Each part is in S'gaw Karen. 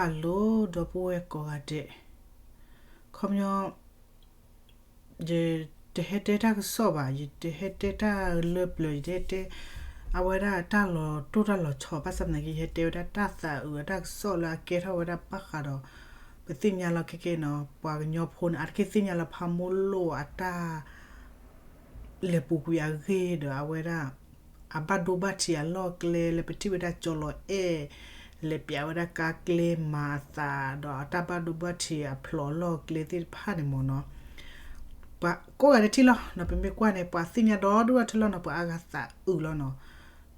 Hello ဒီပုၢ်ဝဲၢ်ကိးဂၤဒဲး, ခီပညီ ယတဟဲတဲတၢ်ကစီၣ်ဘၣ်, ယတဟဲတဲတၢ်လၢပျၢၤ, ယတဟဲတဲ အဝဲဒၣ်တၢ်လီၤတိၢ်တၢ်လီၤဆီ ဘၣ်ဆၣ်သနာ်က့ ယဟဲတဲဝဲဒၣ်တၢ်သးအုးအတၢ်ကစီၣ်လၢအကဲထီၣ်ဝဲဒၣ်ဘၣ်ဃးဒီး ပသ့ၣ်ညါလီၤခဲကဲနီၤ, ပှၤကညီဖိန့ၣ် အါတက့ၢ်သ့ၣ်ညါလၢဖးမိၢ်လိၣ်အတၢ် လဲၤပူၤကွံာ်အဂ့ၢ်ဒီးအဝဲဒၣ် အဘၣ်ဒိဘၣ်ထံးအလီၢ်အကျဲလၢပထံၣ်ဝဲဒၣ်ကၠီလီၤအဲၣ် လဲၤပျးဝဲဒၣ်ကါကျဲမၤအသး ဒီးအတၢ်ဘၣ်ဒိဘၣ်ထံးအဖျိးအလီၢ်အကျဲသ့ၣ်တဖၣ်န့ၣ်မ့ၢ်နီၤ, ပှၤကိးဂၤဒဲးထံၣ်လီၤနီၤ, ပမ့ၢ်ကွၢ်န့ၣ် ပှၤသ့ၣ်ညါဒီဒူၣ်ထီၣ်ထဲလီၤနီၤ, ပှၤအါဂၤသးအုးလီၤနီၤ.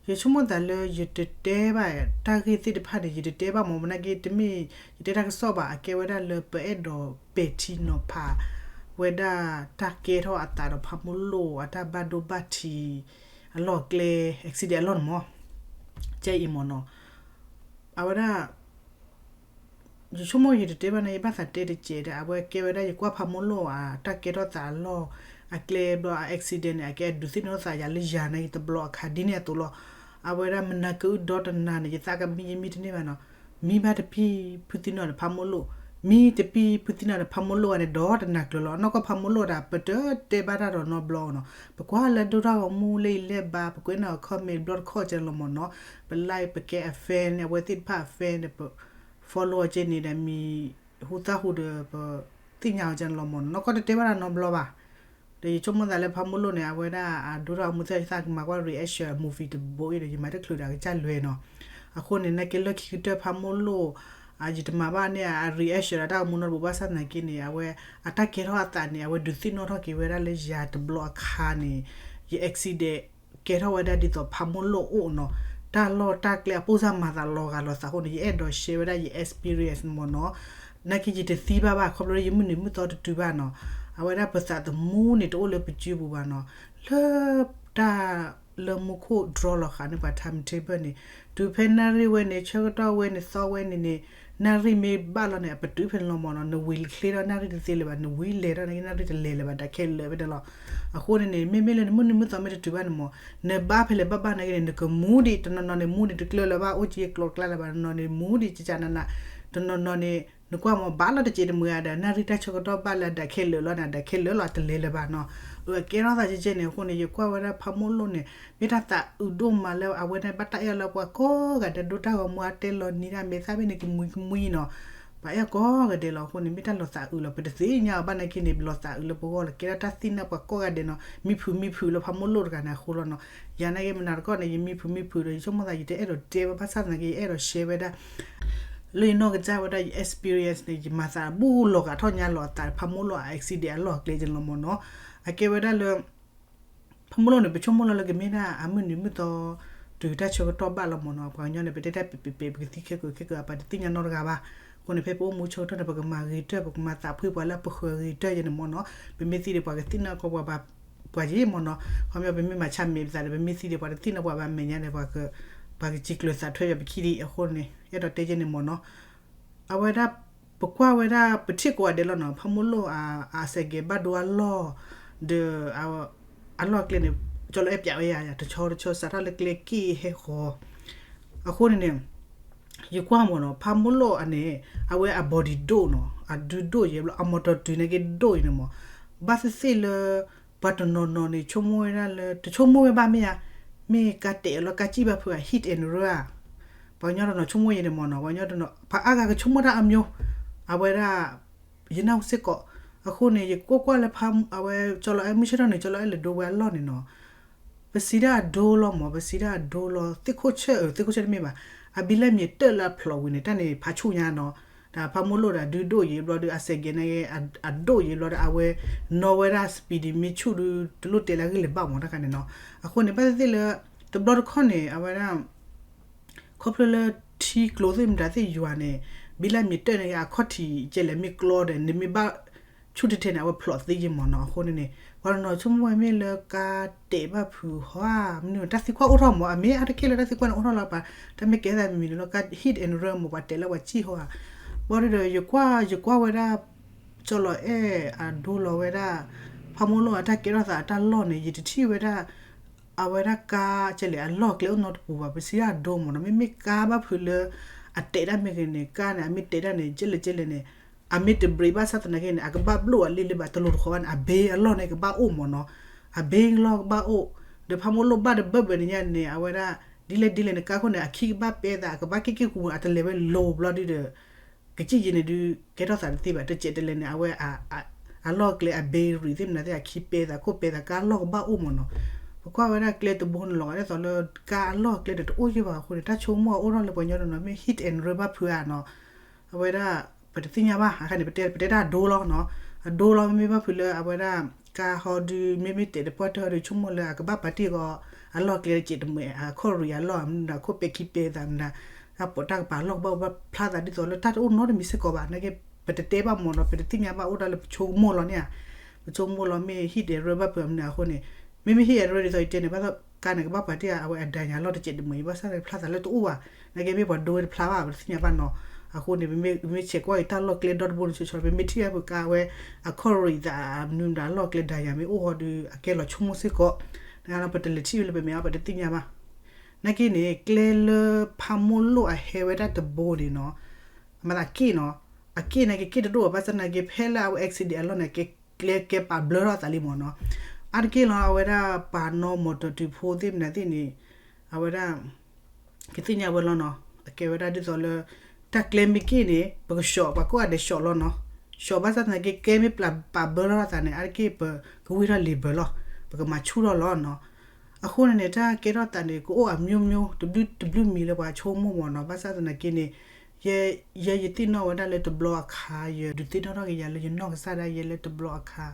ယဆိကမိၣ်သးလၢယတတဲဘၣ်တၢ်ဂ့ၢ်သ့ၣ်တဖၣ်န့ၣ် ယတတဲဘၣ်မ့ၢ် မနုၤက့ တမ့ၢ်ယတဲတၢ်ကစီၣ်ဘၣ်, အကဲဝဲဒၣ်လၢပအဲၣ်ဒိးပဲာ်ထံနီၤဖး ဝဲဒၣ်တၢ်ကဲထီၣ်အသးဒီးဖးမိၢ်လိၣ်အတၢ်ဘၣ်ဒိဘၣ်ထံး အလီၢ်အကျဲ accident အလီၢ်န့ၣ်မ့ၢ် ကဲအံၤမ့ၢ်နီၤ, အဝဲဒၣ် ယဆိကမိၣ်ယတတဲဘၣ်န့ၣ် ယဘၣ်သးတဲတစဲးဒီး အဝဲကဲဝဲဒၣ်ယကွၢ်ဖးမိၢ်လိၣ်အတၢ်ကဲထီၣ်သးအလီၢ်အကျဲဘျီ အ accident န့ၣ် အကဲအဒုးသ့ၣ်နီၣ်သးယၤလၢယၤန့ၣ် ယတဘျီအခါဒ်န့ၣ်အသိးလီၤ. အဝဲဒၣ်မနၤကအုဒီတနၤန့ၣ် ယသးကမံယမံတန့ၢ်ဘၣ်နီၤ, မံဘၣ်တပံၢ်ဖုသံနီၣ်န့ၣ် ဖးမိၢ်လိၣ်, မံတပံၢ်ဖုသံနီၣ်န့ၣ် ဖးမိၢ်လိၣ်ဂၤန့ၣ် ဒီတနၤကျၢၤလီၤ. နီၢ်ကီၢ်ဖးမိၢ်လိၣ်ဒၣ် ပတတဲဘၣ်တၢ်ဒီးနီတဘျီနီၤ, ပကွၢ်လၢဒိၣ်တၢ်ဂီၤမူလၢအံၤလဲၣ်ဘၣ် ပကွဲးန့ၢ်အီၤ comment ဘျီတခီၣ်ကဲလီၤမ့ၢ်နီၤ, ပ like ပကဲအ fan န့ၣ် အဝဲသ့ၣ်တဖၣ်အ fan န့ၣ် ပ follow ကဲန့ၣ်ဒီးမံၤဟူသၣ်ဟူဒီး ပသ့ၣ်ညါအီၤကဲလီၤမ့ၢ်နီၤ, နီၢ်ကီၢ်တတဲဘၣ်တၢ်နီတဘျီဘၣ်. ဒီးယဆိကမိၣ်သးလၢဖးမိၢ်လိၣ်န့ၣ် အဝဲဒၣ်အဒိၣ်ထီၣ်အမူသၢသးကမၤကွၢ် reaction movie တဘိအံၤဒီး ယမၤတချုးဒီးအကစၢ်လွဲနီၤ. အဃိန့ၣ် နာ်က့လၢခံကတၢၢ်ဖးမိၢ်လိၣ် ယတမၤဘၣ်န့ၢ်အ reaction အတၢ်ဂီၤမူနီတဘိဘၣ်ဆၣ်သနာ်က့န့ၣ် အဝဲအတၢ်ကဲထီၣ်အသးန့ၣ် အဝဲဒုးသ့ၣ်နီၣ်ထီၣ်က့ၤဝဲဒၣ်လၢယၤတဘျီအခါန့ၣ် ယ accident ကဲထီၣ်ဝဲဒၣ်ဒ်သိးဖးမိၢ်လိၣ်အိၣ်နီၤ, တၢ်လီၢ်တၢ်ကျဲအပိၢ်စၢ်မၤသးလီၤဂာ်လီၤသးအဃိန့ၣ် ယအဲၣ်ဒိး share ဝဲဒၣ်ယ experience မ့ၢ်နီၤ. နာ်က့ယတသံဘၣ်ဘၣ် ခီဖျိလၢယမုၢ်နံၤမုၢ်သီတတုၤဘၣ်နီၤ, အဝဲဒၣ်ပသးသမူန့ၣ်တအိၣ်လၢပစုပူၤဘၣ်နီၤ, လၢတၢ်လၢမူခိၣ် draw လီၤဃာ်န့ၢ်ပှၤ timetable န့ၣ်, တုၤဖဲနၣ်ရံၣ်ဝဲန့ၣ် ဆၢကတီၢ်ဝဲန့ၣ် သီဝဲန့ၣ်န့ၣ် နၣ်ရံၣ်မ့ၢ်ဘၣ်လီၤန့ၣ် အပတုၤဖဲန့ၣ်လီၤမ့ၢ်နီၤ, နဝံၤချ့ထီၣ်နၣ်ရံၣ်တသ့လၢၤဘၣ်, နဝံၤလဲၤထီၣ်န့ၣ် နၣ်ရံၣ်တလဲၤလၢၤဘၣ် ဒၣ်ခဲလၢာ်ဖဲန့ၣ်လီၤ. အဃိန့ၣ်န့ၣ် မ့မ့ၢ်လၢနမုၢ်နံၤမုၢ်သီမ့ၢ်တတုၤဘၣ်န့ၣ်မ့ၢ် နဘၣ်ဖဲလဲၣ်ဘၣ်ဘၣ်နာ်က့န့ၣ် နကမူဒံး တနီၤနီၤန့ၣ် မူဒံးတကျၢၤလၢၤဘၣ် အိၣ်က့ၤကျိၤကျါလၢၤဘၣ် တနီၤန့ၣ် မူဒံးကကနန, တနီၤနီၤန့ၣ် နကွၢ်မ့ၢ်ဘၣ်လီၤတစဲးတမုာ်ဧါဒီး နၣ်ရံၣ်တၢ်ဆၢကတီၢ်ဘၣ်လၢဒၣ်ခဲလၢာ်လီၤန့ၣ် ဒၣ်ခဲလၢာ်လီၤ တလဲၤလၢၤဘၣ်နီၤ. အကဲထီၣ်သးကဲကဲန့ၣ် အဃိန့ၣ် ယကွၢ်ဝဲဒၣ်ဖးမိၢ်လိၣ်န့ၣ် မ့ၢ်တၢ်သးအုးဒိၣ်မးလၢအဝဲန့ၣ် ဘၣ်တၢ်အဲၣ်လၢပှၤကိးဂၤဒဲး ဒိၣ်တၢ်ဂီၤမူအတဲလီၤနံၤဒၣ်မဲာ်သၣ်ဘ့ၣ်န့ၣ် ကမှံကမှံနီၤ ပှၤအဲၣ်ကိးဂၤဒဲးလီၤ. အဃိန့ၣ် မ့ၢ်တၢ်လီၤသးအုးလီၤ ပတသ့ၣ်ညါအီၤဘၣ်နာ်က့န့ၣ် ပလီၤသးအုးလၢပဂီၢ်လီၤ ကဲထီၣ်တၢ်သ့ၣ်နီၣ်ပှၤကိးဂၤဒဲးနီၤ မံဖုးမံဖုးလၢဖးမိၢ်လိၣ်တဂၤန့ၣ်အဃိလီၤနီၤ. ယၤနာ်က့မနၤတကီၢ်န့ၣ် ယမံဖုးမံဖုးဒီး ယဆိကမိၣ်သး ယတအဲၣ်ဒိးတဲဘၣ်ဘၣ်ဆၣ်သနာ်က့ ယအဲၣ်ဒိး share ဝဲဒၣ် လၢယနီၢ်ကစၢ်ဝဲဒၣ်ယ experience န့ၣ် ယမၤသးဘူၣ်လီၤဂာ်ထီၣ်ညါလီၤအသး ဖးမိၢ်လိၣ်အ accident အလီၢ်အကျဲကလီၤမ့ၢ်နီၤ. အကဲဝဲဒၣ်လၢ ဖးမိၢ်လိၣ်န့ၣ် ပဆိကမိၣ်လီၤလၢကမ့ၢ်ဒၣ်အမုၢ်နံၤမုၢ်သီ တုၤတၢ်ဆၢကတီၢ်ဘၣ်လီၤမ့ၢ်နီၤ. ပှၤကညီန့ၣ် ပတဲတၢ်ပဲာ်ပဲာ်ပဲာ် ပကသံခဲကၢးခဲကၢး ပှၤတသ့ၣ်ညါနီတဂၤဘၣ်. အဃိန့ၣ် ဖဲပအိၣ်မူဆၢကတီၢ်န့ၣ် ပကမၤဂ့ၤတၢၢ် ပကမၤသးဖှံပှၤလၢပဃၢၤဂ့ၤတၢၢ်ယဲန့ၣ်မ့ၢ်နီၤ. ပမ့ၢ်သံဒီးပှၤကသ့ၣ်နီၣ်ကီးပှၤဘၣ် ပှၤယဲမ့ၢ်နီၤ. ခီပညီ ပမ့ၢ်မၤဆါမ့ၢ်ပသးဒီး ပမ့ၢ်သံဒီးပှၤတသ့ၣ်နီၣ်ပှၤဘၣ်မဲာ်ညါန့ၣ် ပှၤ ပှၤကစံးကျၢၤသးထွဲယပခံဒံးအဃိန့ၣ် အဲၣ်ဒိးတဲယဲန့ၣ်မ့ၢ်နီၤ. အဝဲဒၣ် ပကွၢ်ဝဲဒၣ် ပထံၣ်ကိးဂၤဒဲးလီၤနီၤ ဖးမိၢ်လိၣ်အ အစဲးကဲးဘၣ်ဒိအလီၢ် ဒီး အလီၢ်ကျဲန့ၣ် ကၠီလီၤအဲၣ်ပျးဝဲယၤ တဆီတဆီ စးထီၣ်လၢကျဲက့ၣ်ဟဲဃီၤ အဃိန့ၣ်န့ၣ် ယကွၢ်မ့ၢ်နီၤ ဖးမိၢ်လိၣ်အန့ၣ် အဝဲအ body ဒိၣ်နီၤ အဒုဒိၣ်ယဲဘျီ အမီၤတီၤတုၤန့ၣ်က့ၤဒိၣ်အံၤန့ၣ်မ့ၢ် ဘၣ်သ့ၣ်သ့ၣ်လၢ ပှၤတနီၤနီၤန့ၣ် ဆိကမိၣ်ဝဲဒၣ်လၢ တဆိကမိၣ်ဝဲဘၣ်မ့ၢ်ဧါ, မ့ၢ်ကါတဲာ်လီၤ ကါစံၣ်ဘၣ်ဖုးဧါ hit and run ဧါ. ပှၤကညီတနီၤဆိကမိၣ်ယဲန့ၣ်မ့ၢ်နီၤ ပှၤကညီတနီၤ ပှၤအါဂၤကဆိကမိၣ်တၢ်အမျိုး အဝဲဒၣ် ယနၢ်ဟူစ့ၢ်ကီး အဃိန့ၣ် ယကွၢ်ကွၢ်လၢဖး အဝဲ ကၠီလီၤအဲၣ် မုၢ်ဆ့ၣ်ထီၣ်န့ၣ် ကၠီလီၤအဲၣ်လဲၤဒိဝဲအလီၢ်န့ၣ်နီၤ ပစံးဒၣ်အဒိလီၤမး ပစံးဒၣ်အဒိလီၤ သ့ၣ်ခိၣ်ဆၢၣ် သ့ၣ်ခိၣ်ဆၢၣ်တမ့ၢ်ဘၣ် အဘံလၢမ့ၢ်တၢၣ်လၢအဖျိးဝံၤန့ၣ် တၢ်န့ၣ်ဖးဆူၣ်ညါနီၤ ဒီးဖးမိၢ်လိၣ်ဒီးဒုဒိၣ်ယံၤဘျီဒီး အစဲးကဲးန့ၣ် အဒိၣ်ယံၤဘျီဒီး အဝဲနီၣ်ဝဲဒၣ် speed မ့ၢ်ဆူၣ်ဒီး တလိၣ်တဲလၢအဂ့ၢ်လဲၤဘၣ်မးတခါန့ၣ်နီၤ အဃိန့ၣ် ဘၣ်သ့ၣ်သ့ၣ်လၢ တဘျီတခီၣ်န့ၣ် အဝဲဒၣ် ခီဖျိလၢထံကျိသ့ၣ်မတၤသ့ၣ်ယွၤန့ၣ် ဘံလၢမ့ၢ်တၢၣ်န့ၣ် အခီၣ်ထံးကဲလဲၣ်မ့ၢ်ကျီဒီး နမ့ၢ်ဘၣ်ဆူၣ်ထဲထဲန့ၣ် အဝဲဖျိးသ့ယံၤမးနီၤ အဃိန့ၣ်န့ၣ် ပှၤတနီၤဆိကမိၣ်ဝဲမ့ၢ်လၢကါတဲာ်ဘၣ်ဖုးဟီဧါ မနုၤ တၢ်သံကွၢ်အိၣ်ထီၣ်မး အမ့ၢ်အါတက့ၢ်လၢတၢ်သံကွၢ်န့ၣ်အိၣ်ထီၣ်လီၤပှၤ တၢ်မ့ၢ်ကဲသးမံၤမံၤန့ၣ်လီၤ ကါ hit and run မး ပှၤတဲာ်လၢပှၤစံၣ်ဟီဧါ ဘၣ်ဒီး ယကွၢ် ယကွၢ်ဝဲဒၣ် ကၠီလီၤအဲၣ်အဒိလီၤဝဲဒၣ် ဖးမိၢ်လိၣ်အတၢ်ကဲထီၣ်သးအတၢ်လီၢ်န့ၣ် ယတထံၣ်ဝဲဒၣ် အဝဲဒၣ်ကါကဲလဲၣ်အလီၢ်ကျဲအိၣ်နီတပူၤဘၣ် ပစံးဒၣ်အဒိမးနီၤ မ့မ့ၢ်ကါဘၣ်ဖုးလၢ အတဲာ်ဒၣ်မ့ၢ်ဂ့ၤန့ၣ် ကါန့ၣ် အမ့ၢ်တဲာ်ဒၣ်န့ၣ် ကဲလဲၣ်ကဲလဲၣ်န့ၣ် အမ့ၢ်တဘြ့းဘၣ်ဆၣ်သနာ်က့န့ၣ် အကဘၣ်ဘျိၣ်အလံလံဘၣ် တလိၤတဃီၤဘၣ်န့ၣ် အဘ့အလီၢ်န့ၣ်ကဘၣ်အိၣ်မ့ၢ်နီၤ. အဘ့လီၢ်ကဘၣ်အိၣ် ဒီးဖးမိၢ်လိၣ်ဘၣ်တဘၢၣ်ဘၢၣ်န့ၣ်ညါန့ၣ် အဝဲဒၣ် ဒ်လဲၣ်ဒ်လဲၣ်န့ၣ် ကါခိၣ်န့ၣ် အခံကဘၣ်ပဲသး အကဘၣ်က့ၣ်က့ၣ်ကူ အတလဲၤဝဲလိၤဘျီဒုဒီး ကစံၣ်ယံၤန့ၣ်ဒုး ကဲထီၣ်သးတသ့ဘၣ် တစဲးတလဲၤန့ၣ် အဝဲ အလီၢ်ကျဲအဘ့ရံၤသ့ၣ်မနုၤသ့ၣ် အခံပဲသး ခိၣ်ပဲသး ကါလီၢ်ကဘၣ်အိၣ်မ့ၢ်နီၤ. ပကွၢ်ဝဲဒၣ်ကျဲတဘိန့ၣ်လီၤ ဒ်သိးလၢ ကါအလီၢ်ကျဲန့ၣ် တအိၣ်ယဲၢ်ဘၣ်အဃိန့ၣ် တၢ်ဆိကမိၣ်အိၣ်ထီၣ်လၢပှၤကညီတနီၤ မ့ၢ် hit and run ဘၣ်ဖုးဧါနီၤ အဝဲဒၣ် ပတသ့ၣ်ညါဘၣ် အခါန့ၣ် ပတဲ ပတဲတၢ်အဒိလီၤနီၤ. အဒိလီၤ မ့မ့ၢ်ဘၣ်ဖုးလၢအဝဲဒၣ် ကါဟီဒုး မ့မ့ၢ်တဲာ်တပှၢ်တၢၢ်ဟီဒုး ဆိကမိၣ်လၢအကဘၣ်ပာ်တ့ၢ်ဃီ အလီၢ်ကျဲတစဲးတမှဲၤ အခီၣ်ရံၤအလီၢ် မနုၤ ခိၣ်ပဲခံပဲသးမနုၤ တၢ်ပိာ်တၢ်ကပၤအလီၢ်ကဘၣ်အိၣ်ဘၣ်ဖျါသးဒ်သိးလၢတၢ်တအိၣ်နီတမံၤစ့ၢ်ကီးဘၣ် နာ်က့ ပတတဲဘၣ်မ့ၢ်နီၤ ပတသ့ၣ်ညါဘၣ်အိၣ်ဒၣ်လၢပဆိကမိၣ်လီၤန့ၣ်ဧါ. ပဆိကမိၣ်လီၤမ့ၢ် hit and run ဘၣ်ဖုးမနုၤအဃိန့ၣ် မ့မ့ၢ် hit and run ဒ်သိးယတဲန့ၣ် ဘၣ်သီးကါန့ၣ် ကဘၣ်ပာ်တ့ၢ်အဝဲအဒၣ်ညါလီၢ်တစဲးတမှဲၤ ဘၣ်ဆၣ်န့ၣ် ဖျါသးလၢတအိၣ်ဘၣ် နာ်က့မ့ၢ်ပှၤဒိဝဲတဖျါဘၣ် ပတသ့ၣ်ညါဘၣ်နီၤ. အဃိန့ၣ် ပမ့ၢ်ဆဲးကွၢ်အံၤတၢ်လီၢ်ကျဲဒီတဘိန့ၣ် ဆိဆိ ပမ့ၢ်ထံၣ်ဝဲဖုးကါဝဲ အခီၣ်ရံၤသးမနုၤမတၤ အလီၢ်ကျဲဒၣ်ယၤမ့ၢ်အိၣ်ဟီဒုး အကဲလီၤဆိကမိၣ်စ့ၢ်ကီး နပတလဲၤထံၣ်ဝဲလၢပမဲာ်အီၤ ပတသ့ၣ်ညါဘၣ်. နာ်က့န့ၣ် ကျဲလၢဖးမိၢ်လိၣ်အဟဲဝဲဒၣ်တဘိန့ၣ်နီၤ အမၤသးက့ၣ်နီၤ အက့ၣ်နာ်က့ က့ၣ်တဒိၣ်ဘၣ် ဘၣ်ဆၣ်သနာ်က့ ဖဲလၢအဝဲ accident အလီၢ်န့ၣ် ကဲကျဲကဲပာ်ဘျၢထီၣ်သးလံမ့ၢ်နီၤ. အါတက့ၢ်လီၤ အဝဲဒၣ်ပှၤနီၣ်မီၣ်တီၣ်တုၤဖိသ့ၣ်မနုၤသ့ၣ်န့ၣ် အဝဲဒၣ် ကသ့ၣ်ညါဝဲလီၤနီၤ အကဲဝဲဒၣ်ဒ်သိးလၢ တၢ်ကျဲမ့ၢ်က့ၣ်န့ၣ် ပက short ပှၤကိးဂၤဒဲး short လီၤနီၤ. short ဘၣ်ဆၣ်သနာ်က့ ကျဲမ့ၢ်ပာ်ဘျၢထီၣ်သးန့ၣ် အါတက့ၢ်ပကဝံၢ်ထီၣ် labor လီၤ ပကမၤဆူၣ်ထီၣ်လီၤနီၤ. အဃိန့ၣ်န့ၣ် တၢ်ကဲထီၣ်သးန့ၣ် ကအိၣ်အမျိုးမျိုး တဘျုးတဘျုးမံၤလၢပှၤဆိကမိၣ်မ့ၢ်နီၤ. ဘၣ်ဆၣ်သနာ်က့န့ၣ် ယဲယသ့ၣ်နီၣ်ဝဲဒၣ်လၢတဘျီအခါ ယဒုးသ့ၣ်နီၣ်ထီၣ်က့ၤယၤလၢယနီၢ်ကစၢ်ဒၣ်ယဲလၢတဘျီအခါ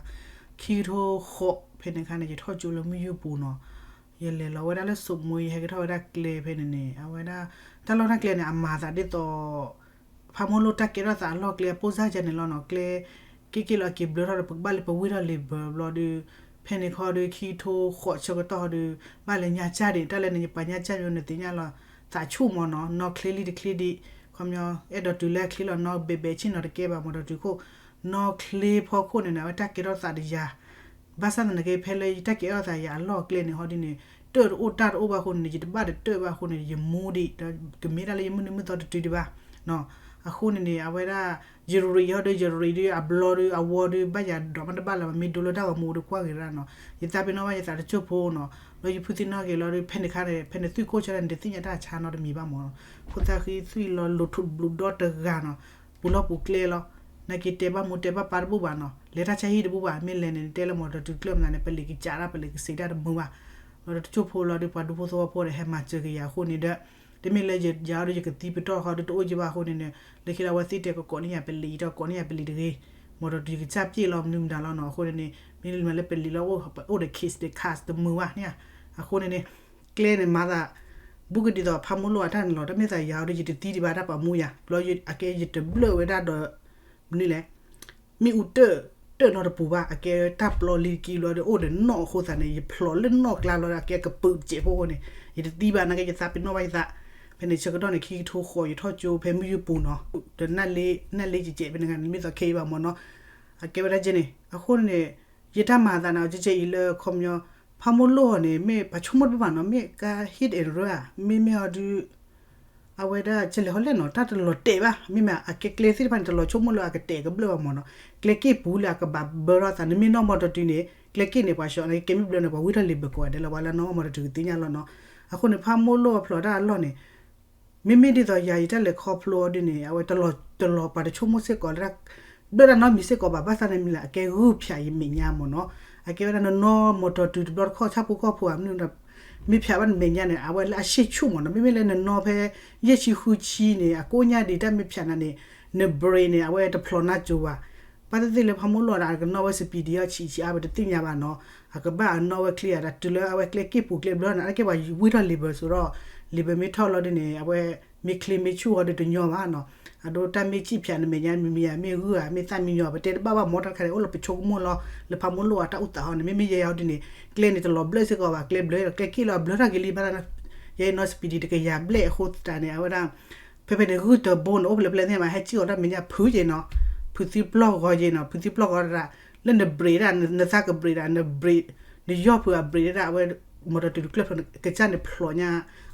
ခံကထိဃိး ဖဲန့ၣ်အခါန့ၣ် ယထီၣ်ကၠိလၢမုၢ်ယုၢ်ပူၤနီၤ. ယလဲၤလီၤဝဲဒၣ်လၢစိာ်မူ ယဟဲက့ၤထီၣ်ဝဲဒၣ်ကျဲဖဲန့ၣ်န့ၣ် အဝဲဒၣ် တၢ်လီၢ်တၢ်ကျဲန့ၣ် အမၤသးဒ်သိး ဖးမိၢ်လိၣ်တၢ်ကဲထီၣ်သးအလီၢ်ကျဲအပိၢ်စၢ်ယဲန့ၣ်လီၤနီၤ. ကျဲ က့ၣ်က့ၣ်လီၤအက့ၤဘျၢထီၣ်ဒီး ပကဘၣ်လၢပဝံၢ်ထီၣ် labor ဘျီဒီး ဖဲန့ၣ်ခီဒီး ခံကထိဃိးဆၢကတီၢ်ဟီဒီး ဘၣ်လဲၤညါကၢ်ဒံး တၢ်လဲၣ်န့ၣ် ယပှၤညါကၢ်မ့ၢ်နသ့ၣ်ညါလီၤ သးဆူၣ်မ့ၢ်နီၤ. နီၣ်ချ့လံတချ့ဒံး ခီပညီ အဲၣ်ဒိးတုၤလၢချ့လီၤ နီၣ်ဘဲးဘဲးဆ့ၣ်နီၤတကဲဘၣ် မီၣ်တီၣ်တုၤခိၣ် နီၣ်ချ့ဖီခိၣ်န့ၣ်န့ၣ် အဝဲတၢ်ကဲထီၣ်သးဒီးယၤ ဘၣ်ဆၣ်သနာ်က့ ဖဲလၢယတၢ်ကဲထီၣ်သးယၤအလီၢ်ကျဲန့ၣ်ဟီဒ်န့ၣ် တၢၣ်တအိၣ်တၢ်တအိၣ်ဘၣ်အဃိန့ၣ် ယတဘၣ်တတၢၣ်ဘၣ်အဃိန့ၣ် ယမူဒံး ဒီးကမ့ၢ်ဒၣ်လၢယမုၢ်နံၤမုၢ်သီတတုၤဒံးဘၣ် အဃိန့ၣ်န့ၣ် အဝဲဒၣ် ယရံးဟီဒီး ယရံးဒီး အဘျီဒီး အဝီဒီး ဘၣ်ယၤဒိးမးတဘၣ်လၢၤဘၣ် မ့ၢ်ဒိလၢတၢ်ဂီၤမူဒီးကွၢ်ဂ့ၤရၣ်နီၤ. ယသးပ့ၤနီၣ်ဘၣ်ယသးတစိၢ်ဖိနီၤ. လၢယဖုသ့ၣ်နီၣ်က့ၤလီၤဒီး ဖဲန့ၣ်ခါန့ၣ် ဖဲန့ၣ်သွံၣ်ကိၢ်ဆၢန့ၣ် တသ့ၣ်ညါတၢ်ဆါနီတမံၤဘၣ်မ့ၢ်နီၤ. ဖိသၣ်ဃံသွံၣ်လီၤ လိၤထူးဘျုးဒီတဂၤနီၤ. ပူၤလီၢ်ပူၤကျဲလီၤ. နာ်က့တဲဘၣ်မူတဲဘၣ်ပၢ်တဘူၣ်ဘၣ်နီၤ. လဲၤတၢ်ဆါဟံၣ်တဘူၣ်ဘၣ်. မ့ၢ်လဲၤန့ၣ် တဲလၢမီၣ်တီၣ်တုၤကျၢၢ်မနုၤန့ၣ် ပလံာ်ကစးတၢ် ပလံာ်ကစံးတၢ်တမုာ်ဘၣ်. လီၤဒီးတစိၢ်ဖိလီၤဒီး ပှၤဒူဖိသဝီဖိဒီး ဟဲမၤစၢၤက့ၤယၤအဃိန့ၣ်ဒီး တမ့ၢ်လၢယၤဒီး ယကသံပတီၢ်ဃီဒီး တအိၣ်ယဘၣ်အဃိန့ၣ်န့ၣ် လၢခံလၢအဝဲသ့ၣ်တဲ ကကိးန့ၢ်ယၤပလံာ် ယတဲကိးန့ၢ်ယၤပလံာ်တဂ့ၤ. မီၣ်တီၣ်တုၤယကစၢ်ပျဲၢ်လီၤ မနုၤမတၤလီၤနီၤ. အဃိန့ၣ်န့ၣ် မ့ၢ်လၢပလံာ်လီၤ အိၣ်ဒီး case ဒီး case တမုာ်ဘၣ်န့ၣ်ဧါ. အဃိန့ၣ်န့ၣ် ကျဲန့ၣ်မၤသး ဘူးကဒ်သိးဖးမိၢ်လိၣ်အတၢ်န့ၣ်လီၤ. တၢ်မ့ၢ်သးယၤဒီး ယတသံဒံးဘၣ်တၢ်ပာ်မူယၤ ဘျီအကဲယတဘျၢဝဲဒၣ်ဒီး မနုၤလဲၣ် မ့ၣ်အူတၢၣ် တၢၣ်နီတပူၤဘၣ် အကဲတၢ်ပျီလံတကံဘျီဒီး အိၣ်ဒီးနီၣ်အဃိသးန့ၣ် ယဖျိးလၢနီၣ်ကျါလီၤဒီး အကဲကပုာ်တစဲးဖိအဃိန့ၣ် ယတသံဘၣ် နာ်က့ယသးပ့ၤနီၣ်ဘၣ်ယသး. ဖဲန့ၣ်ဆၢကတီၢ်န့ၣ် ခံကထိဃိး ယထီၣ်ကၠိဖဲမုၢ်ယုၢ်ပူၤနီၤ ဒီးနၢ်လ့ နၢ်လ့ကဲးကဲး ဖဲန့ၣ်ဂၤန့ၣ် မ့ၢ်သီခဲအံၤဘၣ်မ့ၢ်နီၤ. အကဲဝဲဒၣ်ကဲန့ၣ် အဃိန့ၣ် ယတၢ်မၤသးန့ၣ် ကဲကဲအံၤလၢခီပညီ ဖးမိၢ်လိၣ်အီၤန့ၣ် မ့ၢ်ပှၤဆိကမိၣ်တဘၣ်ဘၣ်နီၤ မ့ၢ်ကါ hit and run ဧါ မ့မ့ၢ်အီၤဒုး အဝဲဒၣ်ကလဲၤဟီလဲၣ်နီၤ တၢ်တလီၤတဲာ်ဘၣ် မ့မ့ၢ်အကဲကျဲသ့ၣ်တဖၣ်န့ၣ် တလီၤဆိကမိၣ်လၢအကတဲာ်ကဘျၢၣ်ဘၣ်မ့ၢ်နီၤ. ကျဲက့ၣ်ပူၤလၢအကဘၣ်ဘၢထီၣ်သး နမ့ၢ်နီၣ်မီၣ်တီၣ်တုၤန့ၣ် ကျဲက့ၣ်န့ၣ် ပှၤ short န့ၣ် ကဲမ့ၢ်ဘျၢန့ၣ် ပှၤဝံၢ်ထီၣ် labor ကိးဂၤဒဲးလၢ ပှၤလၢနီၣ်မီၣ်တီၣ်တုၤကသ့ၣ်ညါလီၤနီၤ. အဃိန့ၣ် ဖးမိၢ်လိၣ်အဖျိးတၢ်အလီၢ်န့ၣ် မ့မ့ၢ်ဒ်သိးယၤ ယတၢ်လဲၤခီဖျိအီၤဒ်န့ၣ် အဝဲတလီၤ တလီၤပှၤတဆိကမိၣ်စ့ၢ်ကီးလၢ ဘျၢတၢ်နီတမံၤစ့ၢ်ကီးဘၣ် ဘၣ်ဆၣ်န့ၣ်မ့ၢ်လၢအကဲဂုၢ်ဖၠးယမဲာ်ညါမ့ၢ်နီၤ. အကဲဝဲဒၣ်နနီၣ်မီၣ်တီၣ်တုၤတဘျီတခီၣ် ဆၣ်ဖိကီၢ်ဖိဧါ မ့ၢ် မ့ၢ်ဖၠးဘၣ်နမဲာ်ညါန့ၣ် အဝဲလၢအဆ့ၣ်ဆူၣ်မ့ၢ်နီၤ. မ့မ့ၢ်လၢနနီၣ်ဖဲ ယဲၢ်ဆံဃုဆံန့ၣ် အကိးညါဒံးတၢ်မ့ၢ်ဖၠးနၤန့ၣ် န brake န့ၣ် အဝဲတဖျိးနါစိၤဘၣ်. ဘၣ်သ့ၣ်သ့ၣ်လၢဖးမိၢ်လိၣ်ဒီး အကနီၣ်ဝဲ speed အီၤဆံးဆံးအါ ပတသ့ၣ်ညါဘၣ်နီၤ. အကဘၣ်အနီၣ်ဝဲ clear ဒီးတုၤလၢအဝဲကျဲက့ၣ်ပူၤကျဲဘျၢန့ၣ် အါတက့ၢ်ပှၤဝံၢ်ထီၣ် labor စ့ၢ်ဒီး labor မ့ၢ်ထီၣ်လီၤဒ်န့ၣ် အဝဲမ့ၢ်ချ့မ့ၢ်ဆူၣ်အီၤဒီးတညီဘၣ်နီၤ. အဒိတၢ်မ့ၢ်ဆံၣ်ဖၠးနမဲာ်ညါ မ့ၢ်မ့ၢ်ဧါ မ့ၢ်ဂုၢ်ဧါ မ့ၢ်သၣ်မံညီၤ ပတဲတဘၣ်ဘၣ်မ့ၢ် တၢ်တခါန့ၣ် အိၣ်လၢပဆိကမိၣ်လီၤ လၢဖးမိၢ်လိၣ်အတၢ်အိၣ်သးဟီန့ၣ် မ့မ့ၢ်ယဲအီၤဒ်န့ၣ် ကျဲန့ၣ်တလီၤဘျၢစ့ၢ်ကီးဘၣ် ကျဲဘျၢဒီး ကျဲက့ၣ်လီၤဘျၢထီၣ်က့ၤလံဘၣ် ယဲအံၤနီၣ် speed တကယၤဘျဲၣ်အဃိသတးန့ၣ် အဝဲဒၣ် ဖဲဖဲန့ၣ် ဂုၢ်တဘိန့ၣ် အိၣ်ဖဲလဲၣ်ဖဲလဲၣ်သ့ၣ်မး ဟဲစံၣ်အီၤတၢ်မဲာ်ညါဖုးက့ၤနီၤ ဖုးသံပျီၢ်ဂီၤက့ၤနီၤ ဖုးသံပျီၢ်ဂီၤဒၣ် လၢန brake ဒၣ် နသးက brake ဒၣ် န brake နယီၢ်ဖုးအ brake ဒၣ် အဝဲ မီၣ်တီၣ်တုၤတကျၢၢ်ဖျိးန့ၣ် ကစၢ်န့ၣ်ဖျိးညါ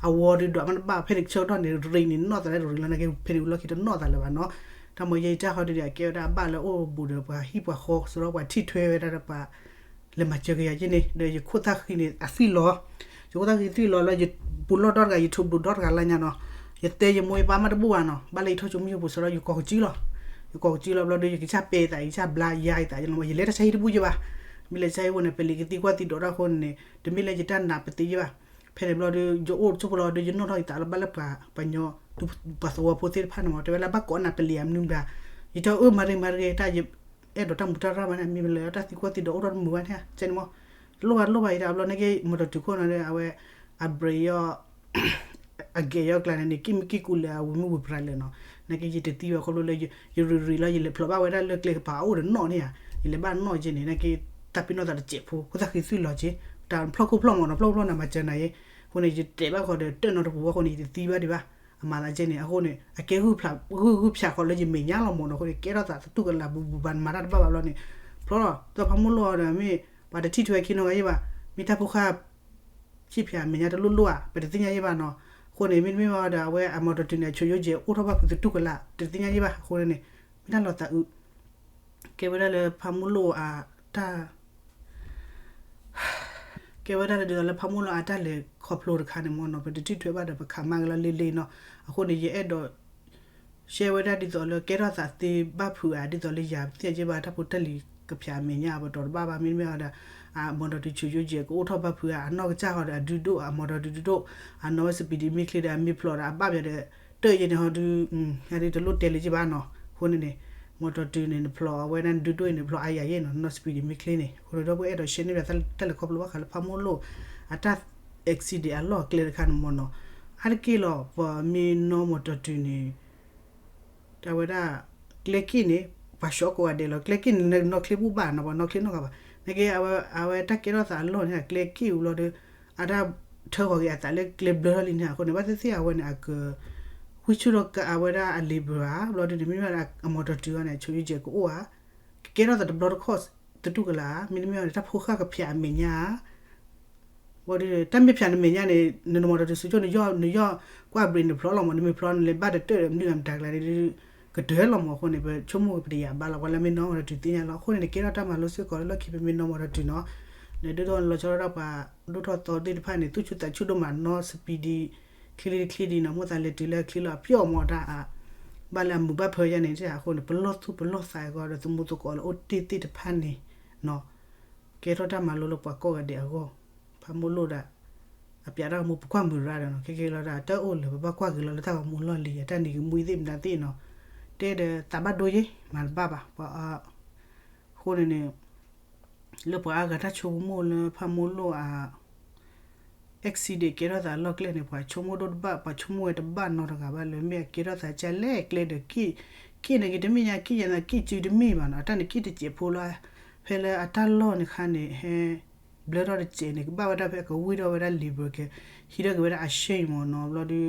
အဝီဒုးဒွးမ့ၢ်တဘၣ် ဖဲန့ၣ်ဆၢကတီၢ်န့ၣ် ရ့းန့ၣ်နီၣ်သးလၢရ့းလီၤ နာ်က့ဖဲန့ၣ်ဝံၤလီၢ်ခံတနီၣ်သးလၢၤဘၣ်နီၤ. တၢ်မ့ၢ်ယဲယတၢ်ဟီဒုးန့ၣ် အကဲဝဲဒၣ်အဘၣ်လၢအိၣ်ဘူးဒီးပှၤဟံၣ်ပှၤဃီ စရီပှၤထံၣ်ထွဲဝဲဒၣ်ဒီးပှၤ လဲၤမၤစၢၤက့ၤယၤက့န့ၣ် ဒီးယခိၣ်သၣ်ဃံန့ၣ် အသွံၣ်လီၤ. ယခိၣ်သၣ်ဃံသွံၣ်လီၤလၢယပူၤလီၢ်ဒီတဂၤ ယထူးဘျုးဒီတဂၤလၢညါနီၤ. ယတဲယမိၢ်ယပၢ်မးတဘူၣ်ဘၣ်နီၤ ဘၣ်လၢယထီၣ်ကၠိမုၢ်ယပူၤစရီ ယကိးကစုလီၤ. ယကိးကစုလီၤဘျီဒီး ယကစၢ်ပဲသး ယကစၢ်ဘျါယါယသး ယလီၤ ယလဲၤတၢ်ဆါဟံၣ်တဘူၣ်ယဘၣ်. မ့ၢ်လဲၤဆါဟံၣ်ဝဲန့ၣ် ပလံၤကသံကွၢ်သံဒိးတၢ်အဃိန့ၣ် တမ့ၢ်လၢယတၢ်နာ်ပသ့ယဘၣ်. ဖဲန့ၣ်ဘျီဒီး ယအိၣ်တစိၢ်ဖိလီၤဒီး ယနီၣ်ထီၣ်ယသးလၢဘၣ်လၢပှၤ ပှၤညီ ပှၤသဝီဖိသ့ၣ်တဖၣ်န့ၣ်မး တဲဝဲလၢဘၣ်ကိးနၤပလံၤဧါမနုၤဘၣ်. ယတဲအၢမၤရ့မၤရ့ တၢ်ယ အဲၣ်ဒိးတၢ်မူတၢ်ရၢ်မးန့ၣ် မ့ၢ်လၢတၢ်သံကွၢ်သံဒိးအိၣ်ထီၣ်တမုာ်ဘၣ်န့ၣ် ကဲန့ၣ်မး တလိၣ်ဘၣ်တလိၣ်ဘၣ် ယတဲဘျီန့ၣ်က့ မီၣ်တီၣ်တုၤခိၣ်န့ၣ်ဒီး အဝဲ အဘြ့းယီၣ် အကဲယီၣ်ကျါန့ၣ်န့ၣ် ကံၣ်မံၣ်ကံၣ်ကူလၢအဝံၤမုၢ်ဝံၤပြးလၢာ်နီၤ. နာ်က့ယတသံဘၣ်ခီဖျိလၢ ယရ့းရ့းလီၤ ယလဲၤဖျိးဘၣ်ဝဲဒၣ်လၢကျဲကပၤအအိၣ်ဒီးနီၣ်န့ၣ်ဧါ. ယလဲၤဘၣ်နီၣ်က့န့ၣ် နာ်က့ တၢ်ပ့ၤနီၣ်သးတစဲးဖိ ခိၣ်သၣ်ဃံသွံၣ်လီၤက့ တၢ်ဖျီၣ်ခိၣ်ဖျီၣ်မးနီၤ ဖျီၣ်ခိၣ်ဖျီၣ်န့ၣ် မၤစၢၤနၤအံၤ. အဃိန့ၣ် ယတဲဘၣ်ဃီဒီး တၢၣ်နီတပူၤဘၣ်အဃိန့ၣ် ယတသံဘၣ်ဒံးဘၣ်. အမၤသးကဲန့ၣ် အဃိန့ၣ် အကဲဂုၢ်ဖျး ဂုၢ်ဂုၢ်ဖျးဃီလၢယမဲာ်ညါလီၤမးနီၤ. အဃိန့ၣ် ကဲထီၣ်သးသတူၢ်ကလာ်ဘူးဘူးဘၣ် နမၤတၢ်တဘၣ်ဘၣ်ဘျီန့ၣ် ဖျီၣ်လီၤ ဒီးဖးမိၢ်လိၣ်အီၤဒီး မ့ၢ်ပှၤတထံၣ်ထွဲခံနီတဂၤယဲဘၣ်. မ့ၢ်တၢ်ဖိဃၢ် ဟံၣ်ဖျါမဲာ်ညါတလိၣ်လိၣ်ဧါ ပတသ့ၣ်ညါယဲဘၣ်နီၤ. အဃိန့ၣ် မ့တမ့ၢ်ဘၣ်ဒီး အဝဲအမီၣ်တီၣ်တုၤန့ၣ် အဆိယိကဲအိၣ်ထီၣ်ဘၣ်ဖုးသတူၢ်ကလာ် တသ့ၣ်ညါယဲဘၣ်. အဃိန့ၣ် မ့ၢ်တၢ်လီၤသးအုး ကဲဝဲဒၣ်လၢဖးမိၢ်လိၣ်အတၢ် ကဲဝဲဒၣ်လၢဒ်သိးလၢဖးမိၢ်လိၣ်အတၢ်လဲၤခီဖျိတခါန့ၣ်မးနီၤ ပတထံၣ်ထွဲဘၣ်ဒီး ပခးမါက့ၤလီၤလ့လ့နီၤ. အဃိန့ၣ် ယအဲၣ်ဒိး share ဝဲဒၣ်ဒ်သိးလၢကဲထီၣ်သးသ့ဘၣ်ဖုးဧါ ဒ်သိးလၢယၤပသ့ၣ်ညါယဲဘၣ် တၢ်ဖိတၢ်လံၤကဖျါမဲာ်ညါ ပတီၢ်တဘၣ်ဘၣ် မ့တမ့ၢ်အီၤဒီး အမီၣ်တီၣ်တုၤဆိယိကဲကအိၣ်ထီၣ်ဘၣ်ဖုးဧါ အနီၢ်ကစၢ်ဃီဒီးအဒုဒိၣ် အမီၣ်တီၣ်တုၤဒုဒိၣ် အနီၢ်ဝဲစပံးဒံးမ့ၢ်ချ့ဒီးအမ့ၢ်ဖျိးဒီးအဘၣ်ပယီၤဒီး တၢၢ်ယဲန့ၣ်ဟီဒု ယၤဒုတလိၣ်တဲလၢၤဘၣ်နီၤ. အဃိန့ၣ်န့ၣ် မီၣ်တီၣ်တုၤန့ၣ် နဖျိးအဝဲဒၣ်ဒုဒိၣ်အံၤန့ၣ် ဖျိးအါယၤယဲနီၤ နီၢ်စပံးဒံးမ့ၢ်ချ့န့ၣ်. အဃိန့ၣ်ဒီပုၢ်ဝဲၢ်အဲၣ်ဒိး share န့ၢ်ဒီးတၢ်လဲၤခီဖျိဘၣ်ဃးလၢဖးမိၢ်လိၣ် အတၢ် accident အလီၢ်အကျဲတခါန့ၣ်မးနီၤ. အါတက့ၢ်လီၤ ပှၤမ့ၢ်နီၢ်မီၣ်တီၣ်တုၤန့ၣ် တၢ်ဝဲဒၣ် ကျဲက့ၣ်န့ၣ် ပှၤဆှီကိးဂၤဒဲးလီၤ ကျဲက့ၣ်န့ၣ် နီၢ်ချ့ဘူၣ်ဘၣ်နီၤ ပှၤနီၢ်ချ့နီတဂၤဘၣ်. နာ်က့ အဝဲတၢ်ကဲထီၣ်သးအလီၢ်န့ၣ် ကျဲက့ၣ်ဝံၤဘျီဒီး အတၢ်ထၢဂီၤက့ၤအသးလၢကျဲဘျၢထီၣ်လံန့ၣ် အဃိန့ၣ် ဘၣ်သ့ၣ်သ့ၣ်အဝဲန့ၣ် အက ဝံဆူၣ်ထီၣ်ကးအဝဲဒၣ်အ label ဧါ ဘျီဒုန့ၣ် မ့မ့ၢ်ဝဲဒၣ်အမီၣ်တီၣ်တုၤအီၤန့ၣ် ဆိယိကဲကအိၣ်ဧါ ကကဲထီၣ်သးတဘျီတခီၣ်သတူၢ်ကလာ် မ့တမ့ၢ်အီၤန့ၣ် တၢ်ဖိဃၢ်ကဖျါအမဲာ်ညါ ဝဲဒၣ် တၢ်မ့ၢ်ဖျါနမဲာ်ညါန့ၣ် နမီၣ်တီၣ်တုၤဆိကၠိန့ၣ် နယီၣ်ကွၢ် brake နဖျိးလီၤမး နမ့ၢ်ဖျိးနလဲၤဘၣ်တတၢၢ်ဒီးမနုၤမတၤကျါန့ၣ် ကတၢၢ်လီၤမး. အဃိန့ၣ် ပဆိကမိၣ်ပတယာ်ဘၣ်လီၤ ပှၤလၢမ့ၢ်နီၢ်မီၣ်တီၣ်တုၤသ့ၣ်ညါလီၤ. အဃိန့ၣ် နကဲထီၣ်တၢ်မၤလိစ့ၢ်ကီးလၢလီၢ်ခံ ပမ့ၢ်နီၢ်မီၣ်တီၣ်တုၤနီၤ နဒုးဒိၣ်လီၤဆီဒၣ်ပှၤဒိၣ်ထီၣ်သီသ့ၣ်တဖၣ်န့ၣ် သူၣ်ဆူၣ်သးဆူၣ်ဒိၣ်မးနီၤ စပံးဒံး ချ့လံတချ့ဒံးနီၤ မိၣ်သးလဲၤတုၤလၢချ့လီၤအပျီၢ်မးတၢ် ဘၣ်လၢအမုာ်ဘၣ်ဖၢယါန့ၣ် အဃိန့ၣ် ပလီၢ်သူၣ်ပလီၢ်သးအဂီၢ်ဒီး သမူသကိးလၢအိၣ်တ့ၢ်သ့ၣ်တဖၣ်န့ၣ်နီၤ ကဲထီၣ်တၢ်မၤလိလၢပှၤကိးဂၤဒဲးအဂီၢ် ဖးမိၢ်လိၣ်ဒၣ် အပျးတၢ်ဂီၤမူပကွၢ်မုာ်ရၣ်ဒီးနီၤ ခဲကဲလီၤဒၣ် တၢ်အိၣ်လၢပဘၣ်ကွၢ်က့ၤလီၤလၢတၢ်ဂီၤမူလီၢ်လံၤ အတၢ်နံၤကမှံသ့ၣ်မတၤသ့ၣ်နီၤ တဲဒီးသးဘၣ်ဒိယ့ မၤတဘၣ်ဘၣ် ပှၤ အဃိန့ၣ်န့ၣ် လၢပှၤအါဂၤတၢ်ဆိကမိၣ်လၢဖးမိၢ်လိၣ်အ accident ကဲထီၣ်သးအလီၢ်ကျဲန့ၣ် ပှၤဆိကမိၣ်ဒိၣ်တဘၣ် ပှၤဆိကမိၣ်ဝဲတဘၣ်နီတဂၤဘၣ် လၢမ့ၢ်အကဲထီၣ်သးကလဲၣ်ကျဲဒီး က့ၣ် က့ၣ်န့ၣ်က့ၤတမ့ၢ်ညါ က့ၣ်ယၤသးက့ၣ်စုတမ့ၢ်ဘၣ်နီၤ အတၢ်န့ၣ်က့ၣ်တစဲးဖိလီၤ ဖဲလၢအတၢ်လီၢ်န့ၣ်ခါန့ၣ် ဟဲ ဘျၢထီၣ်တစဲးန့ၣ် ကဘၣ်ဝဲဒၣ်ဖဲအကဝံၣ်ထီၣ်ဝဲဒၣ် label က ဟံးထီၣ်က့ၤဝဲဒၣ်အ shame မးနီၤ ဘျီဒု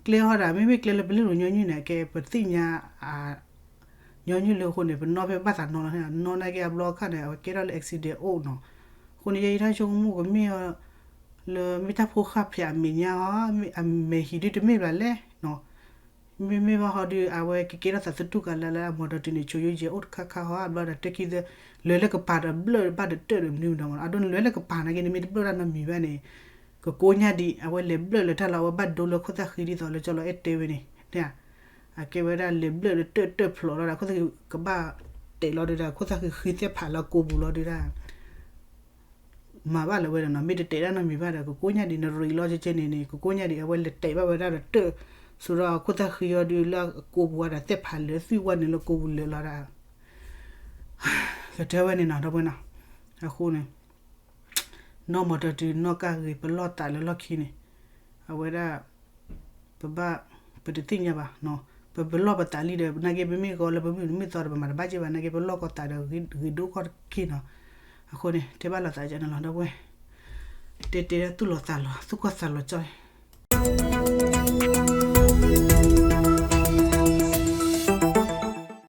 ကျဲဟီဒၣ် မ့မ့ၢ်ကျဲလၢပလ့ၣ်လိၤညီနုၢ်န့ၣ် အကဲပသ့ၣ်ညါ ညီနုၢ်လၢအဃိန့ၣ် ပနီၣ်ဖဲဘၣ်သးနီလီၤ နီၢ်နာ်က့အဘျီအခါန့ၣ် အဝဲကဲထီၣ်လၢ accident အိၣ်နီၤ အဃိန့ၣ် ယဲယတၢ်ဆိကမိၣ်ကမ့ၢ်အီၤ လၢမ့ၢ်တၢ်ဖိဃၢ်ဖျါအမဲာ်ညါအီၤ အမဲာ်ဟံးဒုတမ့ၢ်ဘၣ်လဲၣ်နီၤ မ့မ့ၢ်ဘၣ်ဟီဒု အဝဲကကဲထီၣ်သးသတူၢ်ကလာ်လၢအမီၣ်တီၣ်တုၤန့ၣ် ဆိယိယဲအိၣ်တခါခါဟီ အဘျီဒီးတၢ်ခံသၢ လဲၤလၢကပၤဒီးဘျၢၣ်ဘၣ်ဒီးတၢၢ်ဒီးမနုၤမတၤမး အဒိန့ၣ်လဲၤလၢကပၤနာ်က့န့ၣ် မ့ၢ်တဘျၢၣ်တၢ်နီတမံၤဘၣ်န့ၣ် ကကိးညါဒံး အဝဲလဲၤဘျၢၣ်လၢတၢ်လီၤ အဝဲဘၣ်ဒိလၢခိၣ်သၣ်ဃံဒ်သိးလၢကၠီလီၤအဲၣ်တဲဝဲန့ၣ် အကဲဝဲဒၣ်လဲၤဘျၢၣ်လၢတၢၢ်တၢၢ်ဖျိးလီၤဒီး ခိၣ်သၣ်ဃံကဘၣ်တဲာ်လီၤဒုဒၣ် ခိၣ်သၣ်ဃံဃံသ့ၣ်ဖးလၢအကိာ်ပူၤလီၤဒုဒၣ် မၤဘၣ်လၢၤဝဲဒီးနီၤ မ့ၢ်တတဲာ်တၢ်နီတမံၤဘၣ်ဒီး ကကိးညါဒံး နရံးလီၤကဲကဲန့ၣ်န့ၣ် ကကိးညါဒံး အဝဲလဲၤတဲာ်ဘၣ်ဝဲဒၣ်ဒီးတၢၢ် ဆိဒီးခိၣ်သၣ်ဃံအီၤဒုလၢအကိာ်ပူၤဝဲဒီး သ့ၣ်ဖးလၢာ်သွံၣ်ဝဲန့ၣ်လၢကိာ်ပူၤလၢာ်လီၤဒၣ် ကတဲဝဲန့ၣ်နီၤ ဒီပုၢ်ဝဲၢ်နီၤ အဃိန့ၣ် နီၢ်မီၢ်တၢၢ်တုၤနီၢ်ကါဂ့ၤ ပလီၢ်သးလၢလီၢ်ခံန့ၣ် အဝဲဒၣ် ပဘၣ် ပတသ့ၣ်ညါဘၣ်နီၤ ပပလီၢ်ပသးလံဒီး နာ်က့ပမ့ၢ်ဂီၤလၢပမုၢ်နံၤမုၢ်သီဒီး ပမၤတဘၣ်က့ၤဘၣ် နာ်က့ပလီၢ်ကီၢ်သးဒီးဂ့ၤဒိၣ်ကီၢ်တက့ၢ်နီၤ အဃိန့ၣ် တဲဘၣ်လိာ်သးကန့ၣ်လီၤ ဒီပုၢ်ဝဲၢ် တဲတဲသူၣ်လီၤသးလီၤ သူၣ်ကီၢ်သးလီၤကၠီ